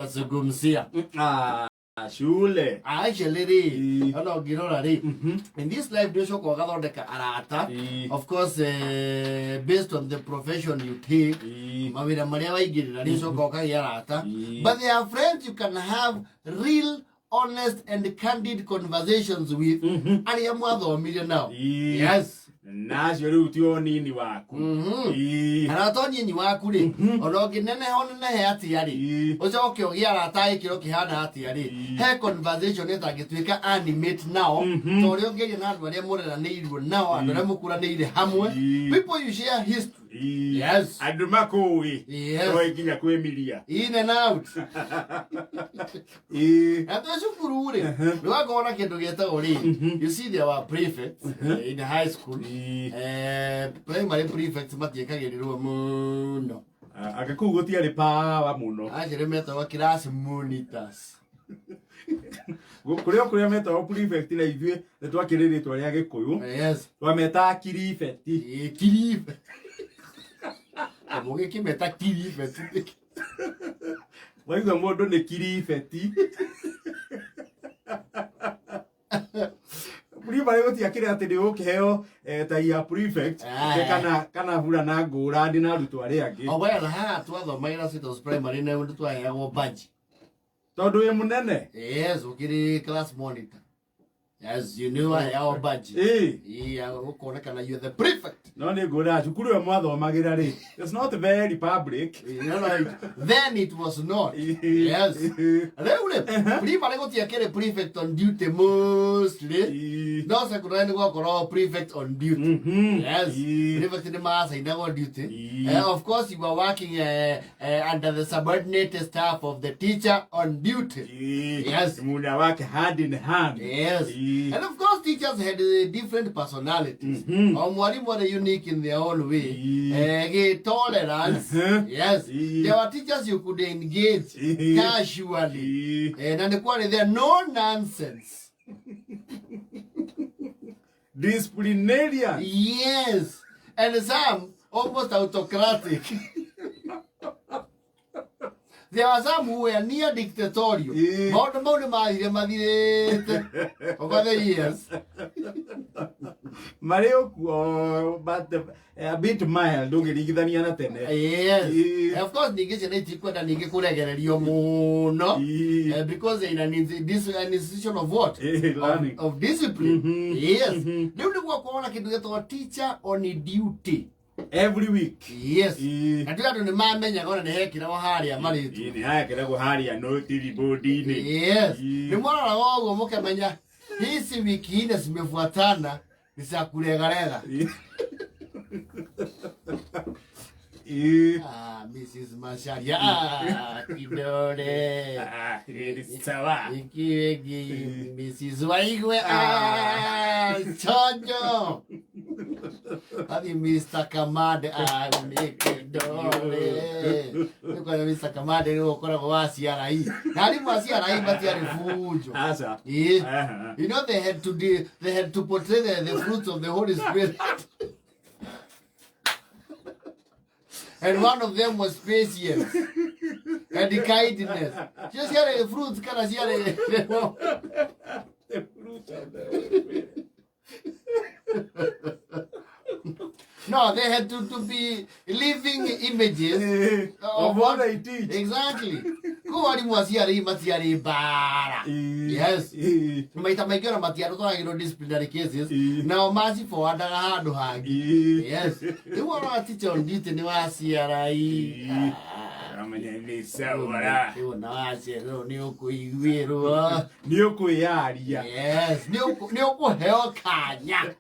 Zungumzia. Ah, shule. Actually rĩ, ona ũngĩrora rĩ, in this life nĩ ũcoka ũgathondeka arata. Of course, based on the profession you take, mawĩra marĩa waingĩrĩra, nĩ ũcoka ũkagĩa arata. But there are friends you can have real, honest and candid conversations with, arĩa mwathomire nao. Yes. Na acio rĩu ti o nini waku. Arata o nyinyi waku rĩ, ona ũngĩneneha ũnenehe atĩa rĩ, ũcoke ũgĩe arata a gĩkĩro kĩhana atĩa rĩ, he conversation ĩtangĩtuĩka animate nao ta ũrĩa ũngĩaria na andũ arĩa mũreranĩirwo nao, andũ arĩa mũkũranĩire hamwe, people you share history. Yes. Andũ makũĩ. Toĩ nginya kwĩmiria. In and out. Na twĩ cukuru rĩ, nĩ wakorwo na kĩndũ gĩtagwo rĩ, you see, there were prefects in high school. Primary prefects matiĩkagĩrĩrwo mũno. Anga kũu gũtiarĩ power mũno. Acio nĩ metagwo class monitors. Kũrĩa o kũrĩa metagwo prefect, na ithuĩ nĩ twakĩrĩ rĩtwa rĩa Gĩkũyũ, twametaga kiribeti. Ĩ, kiribe mũgĩkĩmeta kiribeti. Waigua mũndũ nĩ kiribeti, primary gũtiakĩrĩ atĩ nĩ ũkĩheo tai ya prefect. Kana burana ngũrani na arutwo arĩa angĩ. O well, haha twathomagĩra Citrus Primary na nĩ twaheagwo badge. Tondũ wĩ mũnene. Yes, ũkĩrĩ class monitor. Yes, you knew waheagwo badge. Yeah, ũkonekana you're the prefect. No nĩ ngũra cukuru ĩyo mwathomagĩra rĩ, it's not very public. Then it was not. Yes. Rĩu rĩ, primary gũtiakĩrĩ prefect on duty mostly. No secondary nĩ gwakorwo prefect on duty. Yes. Prefect nĩ macainagwo duty. Of course you were working under the subordinate staff of the teacher on duty. Yes. Muna wake hand in hand. Yes. And of course teachers had different personalities. O mwalimu arĩ unique in their own way. Gĩ tolerance. Yes. There were teachers you could engage casually. Na nĩ kwarĩ there no nonsense. Disciplinarian. Yes. And some almost autocratic. There were some who were near dictatorial. Maũndũ mau nĩ mathire mathirĩte over the years. Marĩ okuo, but a bit mild ũngĩringithania na tene. Yes. Of course ningĩ ciana itikwenda ningĩ kũregererio mũno. Because they're in an institution of what? Learning. Of discipline. Yes. Rĩu nĩguo kuona kĩndũ gĩtagwo teacher on duty. Every week. Yes. Na ndĩ andũ nĩ mamenyaga ona nĩ hekĩragwo harĩa marĩtwa. Nĩ hayakĩragwo harĩa notice board-inĩ. Yes. Nĩ mwaroraga ũguo mũkamenya hizi wiki nne zimefuatana ni za kulegalega. Ah, Mrs. Macharia. Ah, kidole. Ah, ni sawa. Wiki wiki Mrs. Waigwe. Ah, chonjo. Hadi Mr. Kamande. Ah, ni kidole. Nĩ kwenda Mr. Kamande nĩ ũkoragwo wa CRE. Na arimũ a CRE matiarĩ bunjo. Aca. Ĩĩ. You know they had to portray the fruits of the Holy Spirit. And one of them was patience and kindness. Cio ciarĩ fruits kana ciarĩ The fruit of the Holy Spirit. No, they had to be living images of what they teach. Exactly. Kũu arimũ a CRE matiarĩ mbara. Yes. Maita maingĩ ona matiarutagĩrwo disciplinary cases. Nao maciboandaga handũ hangĩ. Yes. Rĩu ona teacher on duty nĩ wa CRE. Amenya nĩ sawa. Rĩu ona wacererwo nĩ ũkũiguĩrwo. Nĩ ũkwĩyaria. Yes. Nĩ ũkũheo kanya.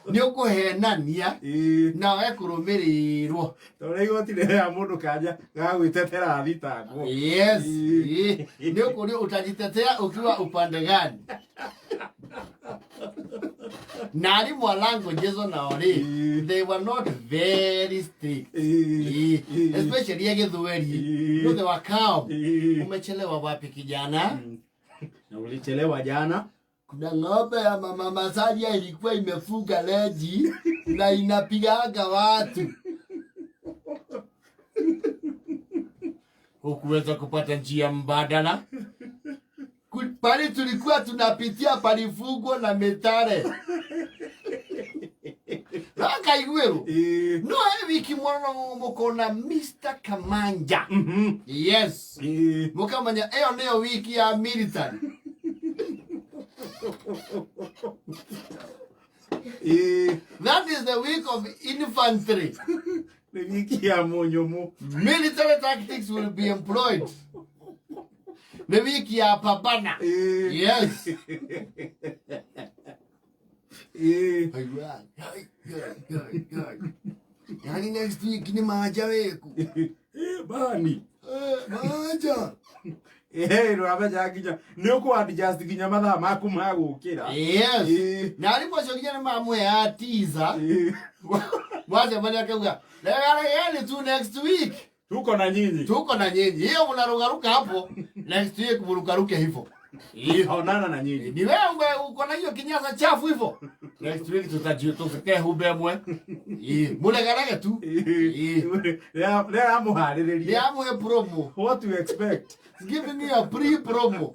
Nĩ ũkũhenania na wekũrũmĩrĩrwo. Tondũ igoti rĩheaga mũndũ kanya ga gwĩtetera thitangwo. Yes. Nĩ ũkũrio utajitetea ukiwa upande gani. Na arimũ a languages onao rĩ, they were not very strict. Especially ya Gĩthweri. No, they were calm. Umechelewa wapi, kijana? Na ulichelewa jana. Kuna ng'ombe ya mama Masaria ilikuwa imefuga leji na inapiganga watu. Hukuweza kupata njia mbadala. Pale tulikuwa tunapitia palifugwa na metare. Nakaiguĩrwo. No he wiki mwana mukona Mr. Kamanja. Yes. Mukamanya ĩyo nĩyo wiki ya military. That is the week of infantry. Nĩ wiki ya mũnyũmũ. Military tactics will be employed. Nĩ wiki ya pambana. Yes. Aigua, ai, ai, ai, ai. Yani next week ni maja weku. Bani. Maja. Ndũramenya nginya nĩ ũkũ adjust nginya mathaa maku ma gũkĩra. Yes. Na arimũ acio nginya nĩ mamũheaga teaser. Mwacemania akauga, "Regaregeni tu next week. Tuko na nyinyi. Tuko na nyinyi. Hiyo mnarukaruka hapo. Next week mrukaruke hivyo." Onana na nyinyi. Ni wewe uko na hiyo kinyasa chafu hivyo. Next week tutatee hubemwe. Muregarege tu. Nĩaramũharĩrĩria. Nĩamũhe promo. What to expect? It's giving you a pre-promo.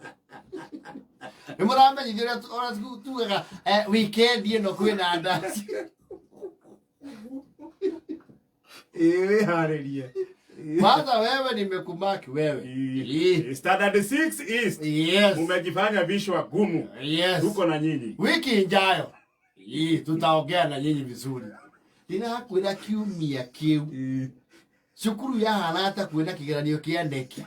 Nĩ mũramenyithio ũrĩa tugaga weekend ĩno kwĩna ndaci. Wĩharĩrie. Kwanza wewe nimekumaki wewe. Standard 6 East. Yes. Mumejifanya vishwa gumu. Yes. Tuko na nyinyi. Wiki ijayo. Tutaongea na nyinyi vizuri. Ndĩrakwĩra kiumia kĩu. Cukuru yahana ta kwĩna kĩgeranio kĩa neki.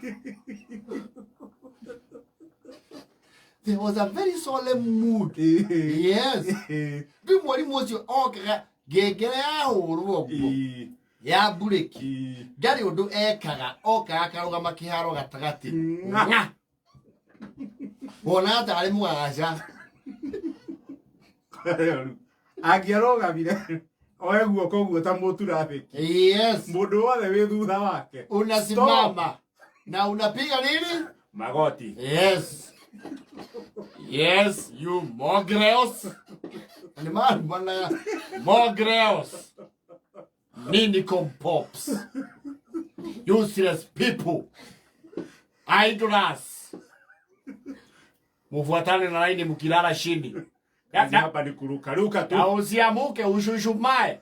There was a very solemn mood. Yes. Rĩu mwarimũ ũcio okaga ngengere yahũrwo ũguo. Ya mburĩki. Ndarĩ ũndũ ekaga okaga akarũgama kĩharo gatagatĩ. Ng'a. Wona tarĩ mũgagaca. Angĩarũgamire oe guoko guo ta mũturabĩki. Yes. Mũndũ wothe wĩ thutha wake. Unasimama. Na unapiga nini? Magoti. Yes. Yes, you mongrels. Ni bwana mongrels. Ninicom pops. Useless people. Idlers. Mufuatane na laini mkilala chini. Hapa ni kurukaruka tu. Na usiamuke ushushumae.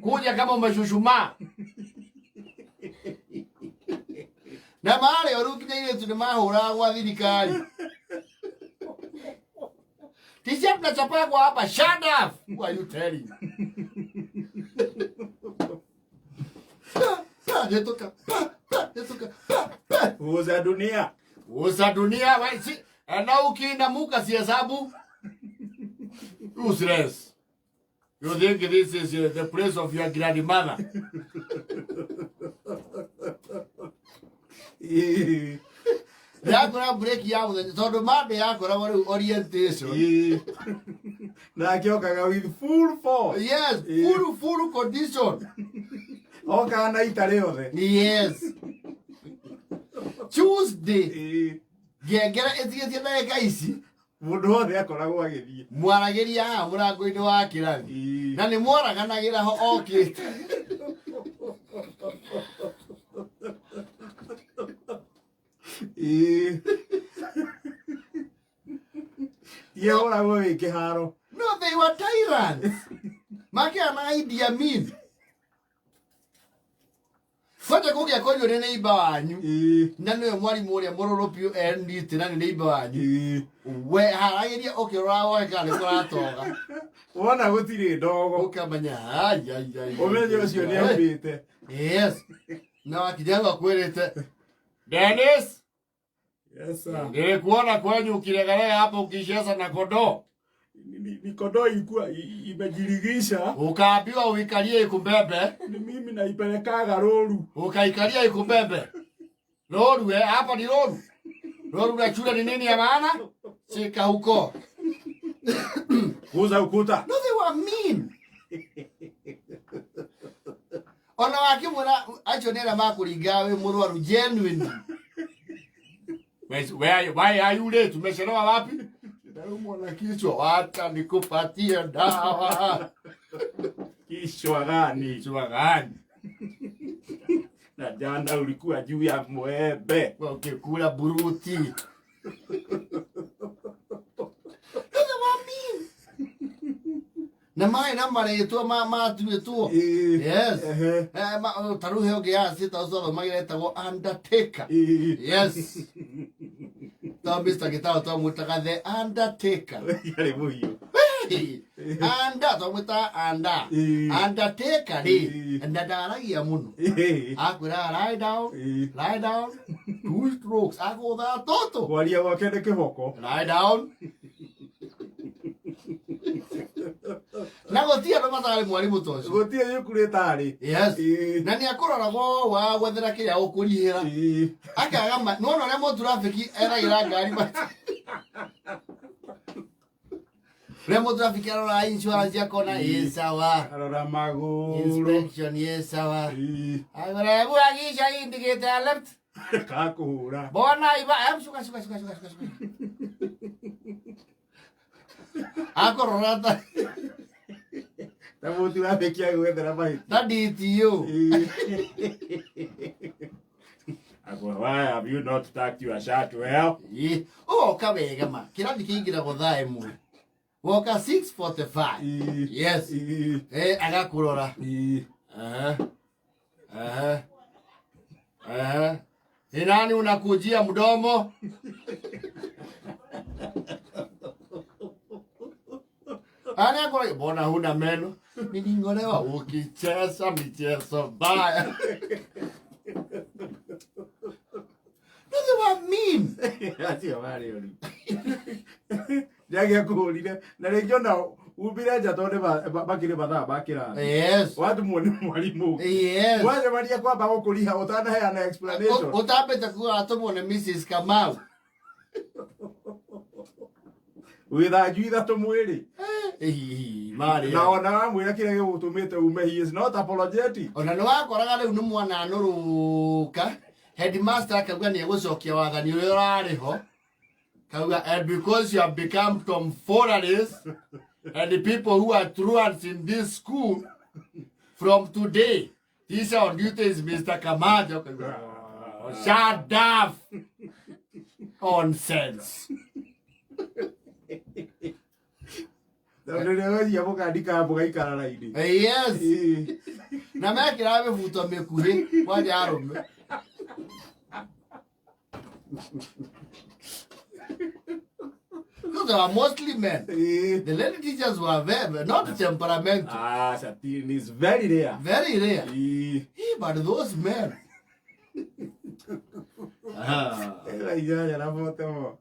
Kuja kama umeshushumaa. Na mare oru kinya ile tu ni mahũraga gwa thirikari. Tisia tunachapagwa hapa. Shut up. Who are you telling? Uza dunia. Uza dunia. Na ukiinamuka si hesabu. Useless. You think this is the place of your grandmother? Yakora break ya muthenya tondu mande yakoragwo riu orientation. Na akĩokaga with full force. Yes, full condition. Okaga na ita rĩothe. Yes. Tuesday. Ngengere ĩtigĩtie ndagĩka ici. Mũndũ wothe akoragwo agĩthiĩ. Mwaragĩria haha mũrango-inĩ wa kĩrathi. Na nĩ mwaraganagĩra ho okĩte. Tiehũragwo wĩ kĩharo. No, they were tyrants. Makĩana Idi Amin. Kwanja kũngĩakorirwo nĩ neighbor wanyu. Na nĩwe mwarimũ ũrĩa mũrũrũ biũ endite na nĩ neighbor wanyu. We haragĩria ũkĩrora woe kana nĩ kũratoga. Wona gũtirĩ ndogo. Ũkamenya ai ai ai. Ũmenye ũcio nĩ aumĩte. Yes. Na wakinya akwĩrĩte Dennis. Yes sir. Nilikuona kwenyu ukiregelea hapo ukicheza na kondoo. Ni kondoo ilikuwa imejirigisha. Ukaambiwa uikalie ikumbembe. Ni mimi naipelekaga roru. Ukaikalia ikumbembe. Roru hapa ni roru. Roru na chura ni nini ya maana? Shika huko. Kuza ukuta. No, they were mean. Ona wakimwira acio nĩ arĩa makũringaga wĩ mũrwaru genuine. Why are you late? Umechelewa wapi? Naumwa na kichwa. Wacha nikupatie dawa. Kichwa gani? Kichwa gani? Na jana ulikuwa juu ya mwembe. Ukikula buruti. They were mean. Na marĩ na marĩtwa matuĩtwo. Yes. Ta rĩu he ũngĩ ya cita ũcio etagwo Undertaker. Yes. To Mr. Gitao twamwĩtaga the Undertaker. Yarĩ mũhiũ. Anda twamwĩtaga Anda. Undertaker rĩ, na ndaragia mũno. Akwĩraga lie down, lie down, two strokes, agũtha tũtũ. Kwaria gwake nĩ kĩboko. Lie down. Na gũtirĩ andũ matarĩ mwarimũ ta ũcio. Gũtirĩ thukuru ĩtarĩ. Yes. Na nĩ akũroragwo wa gwethera kĩrĩa ũkũrihĩra. Akaga ma nĩwona ũrĩa mũtrafiki eragĩra ngari mati. Ũrĩa mũtrafiki aroraga insurance akona ĩ sawa. Arora magũrũ. Inspection ĩ sawa. Agora hebu hakikisha indicator ya left. Kakũhũra. Bona iba em shuka shuka shuka shuka shuka. Akorora ta Ta mũtrafiki agwethera mahĩtia. Ta DTO. Agwa, why have you not tucked your shirt well? Ĩ, ũgoka wega ma kĩrathi kĩingĩragwo thaa 1 woka 6:45. Yes. Agakũrora. Aha. Aha. Aha. Ni nani unakujia mdomo? Anakora, mbona huna meno? Niling'olewa ukicheza michezo mbaya. No, they were mean. Acio marĩ oru. Nĩangĩakũhũrire na rĩngĩ ona umbire nja tondũ makĩrĩ mathaa ma kĩrathi. Yes. Watumwo nĩ mwarimũ. Yes. Wacemania kwamba gũkũriha ũtanaheana explanation. Ũtambĩte kuga atũmwo nĩ Mrs. Kamau. Wĩ thanju ithatũ mwĩrĩ. Marĩ. Na ona wamwĩra kĩrĩa gĩgũtũmĩte ume, he is not apologetic. Ona nĩ wakoraga rĩu nĩ mwana anũrũka headmaster akauga nĩ egũcokia wathani ũrĩa ũrarĩ ho. Kauga, and because you have become tomfooleries and the people who are truants in this school, from today, teacher on duty is Mr. Kamajo. Kauga, oh, shut up! Nonsense. Tondũ rĩrĩa wethiia mũkandika mũgaikara raini. Yes. Na mekĩraga mĩbuto mĩkuhĩ kwanja arũme. Because they were mostly men. The lady teachers were very, not temperamental. Ah, Satine is very rare. Very rare. But those men. Ĩra inyanya na bote mo.